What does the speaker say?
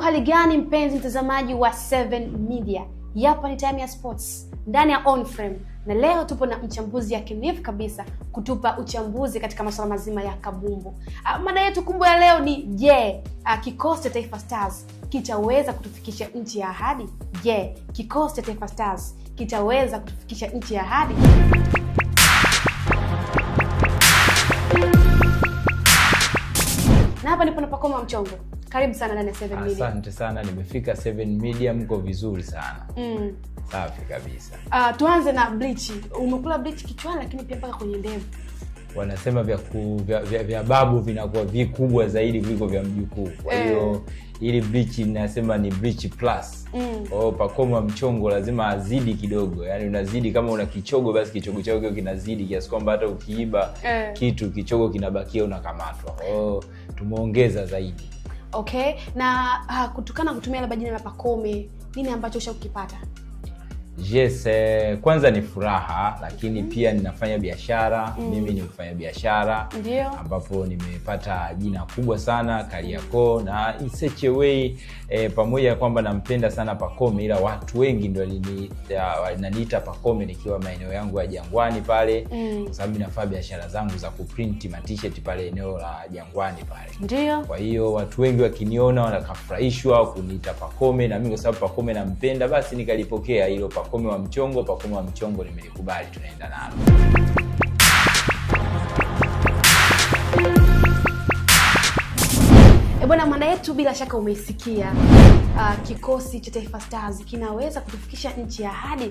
Hali gani mpenzi mtazamaji wa 7 Media? Hapa ni time ya sports ndani ya On Frame, na leo tupo na mchambuzi yakinifu kabisa kutupa uchambuzi katika masuala mazima ya kabumbu. Mada yetu kubwa ya leo ni je, kikosi cha Taifa Stars kitaweza kutufikisha nchi ya ahadi? Je, kikosi cha Taifa Stars kitaweza kutufikisha nchi ya ahadi? Na hapa ndipo napakoma mchongo. Karibu sana ndani ya 7 Media. Asante sana, nimefika 7 Media, mko vizuri sana. Safi kabisa. Tuanze na bleach. Umekula bleach kichwani lakini pia mpaka kwenye ndevu. Wanasema vya babu vinakuwa vikubwa zaidi kuliko vya mjukuu. Kwa hiyo ili bleach nasema ni bleach plus. Kwa hiyo Pacome mchongo lazima azidi kidogo. Yaani unazidi, kama una kichogo basi kichogo chako kinazidi kiasi kwamba hata ukiiba kitu kichogo kinabakia, unakamatwa. Kwa hiyo tumeongeza zaidi. Okay, na kutokana kutumia labda jina la Pacome, nini ambacho ushakukipata? Yes, kwanza ni furaha, lakini pia ninafanya biashara. Mimi ni mfanya biashara ambapo nimepata jina kubwa sana Kariakoo, na in such a way pamoja kwamba nampenda sana Pacome, ila watu wengi ndio wananiita Pacome nikiwa maeneo yangu ya Jangwani pale, kwa sababu ninafanya biashara zangu za kuprinti ma t-shirt pale eneo la Jangwani pale. Kwa hiyo watu wengi wakiniona wanakafurahishwa kuniita Pacome, na mimi kwa sababu Pacome nampenda, basi nikalipokea hilo Pacome wa mchongo. Pacome wa mchongo nimelikubali, tunaenda nalo. Bwana, mada yetu bila shaka umeisikia. Kikosi cha Taifa Stars kinaweza kutufikisha nchi ya ahadi?